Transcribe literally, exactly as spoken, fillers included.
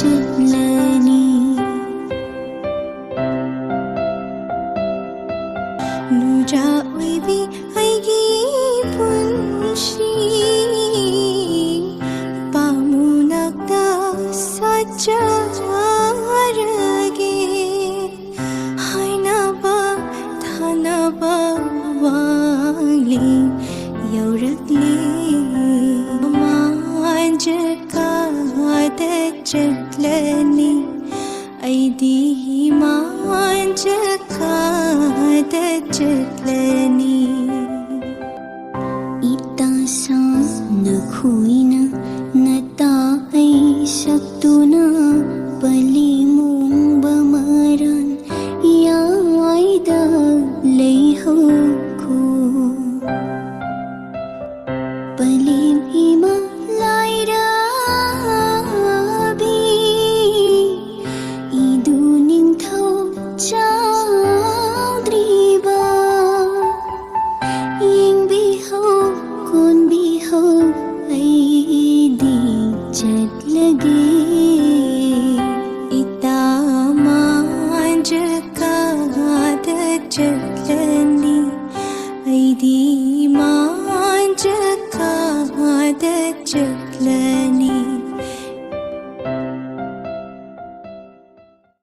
ꯆꯠꯂꯅꯤ꯫ ꯅꯨꯡꯖꯥ ꯑꯣꯏꯕꯤ ꯑꯩꯒꯤ ꯄꯨꯟꯁꯤ, ꯄꯥꯃꯨꯅꯛꯇ ꯁꯥꯠꯆꯔꯒꯦ꯫ ꯍꯥꯏꯅꯕ ꯊꯥꯅꯕ ꯋꯥꯡꯂꯤ ꯌꯧꯔꯛꯂꯤ꯫ ꯃꯥꯟꯖ ꯀꯥꯗ ꯆꯠꯂꯅꯤ꯫ ꯑꯩꯗꯤ ꯃꯥꯟꯖ ꯀꯥꯗ ꯆꯠꯂꯅꯤ꯫ ꯏꯇꯥ ꯁꯥꯡꯅ ꯈꯨꯏꯅ ꯅꯇꯥ ꯑꯩ ꯁꯛꯇꯨꯅ ꯄꯂꯤ ꯃꯨꯡꯕ ꯃꯔꯥꯟ ꯌꯥꯏꯗ ꯂꯩꯍꯧꯈꯣ꯫ ꯄꯂꯦꯝ ꯏꯃꯥ ꯂꯥꯏꯔꯕꯤ, ꯏꯗꯨ ꯅꯤꯡꯊꯧ ꯆꯥꯎꯗ꯭ꯔꯤꯕ, ꯌꯦꯡꯕꯤꯍꯧ ꯀꯣꯟꯕꯤꯍꯧ ꯑꯩꯗꯤ ꯆꯠꯂꯒꯦ꯫ ꯏꯇꯥ ꯃꯥꯟꯖ ꯀꯥꯗ ꯆꯠꯂꯅꯤ꯫ ꯑꯩꯗꯤ ꯃꯥꯟꯖ ꯀꯥꯗ ꯆꯠꯂꯅꯤ꯫